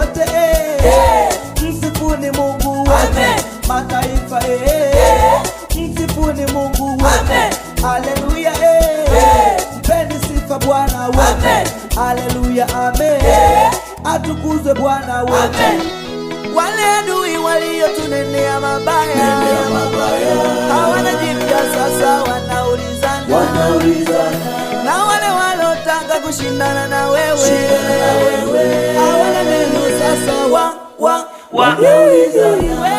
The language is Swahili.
wote eh. Msifuni Mungu wote, mataifa eh. Msifuni Mungu wote, haleluya eh. Mpeni sifa Bwana wote, haleluya amen. Atukuzwe Bwana wote. Wale adui waliotunenea mabaya hawana jipya, sasa wanaulizana, Wanaulizana. Na wale walotaka kushindana na wewe Shindana na wewe. Hawana neno sasa, wa Wanaulizana.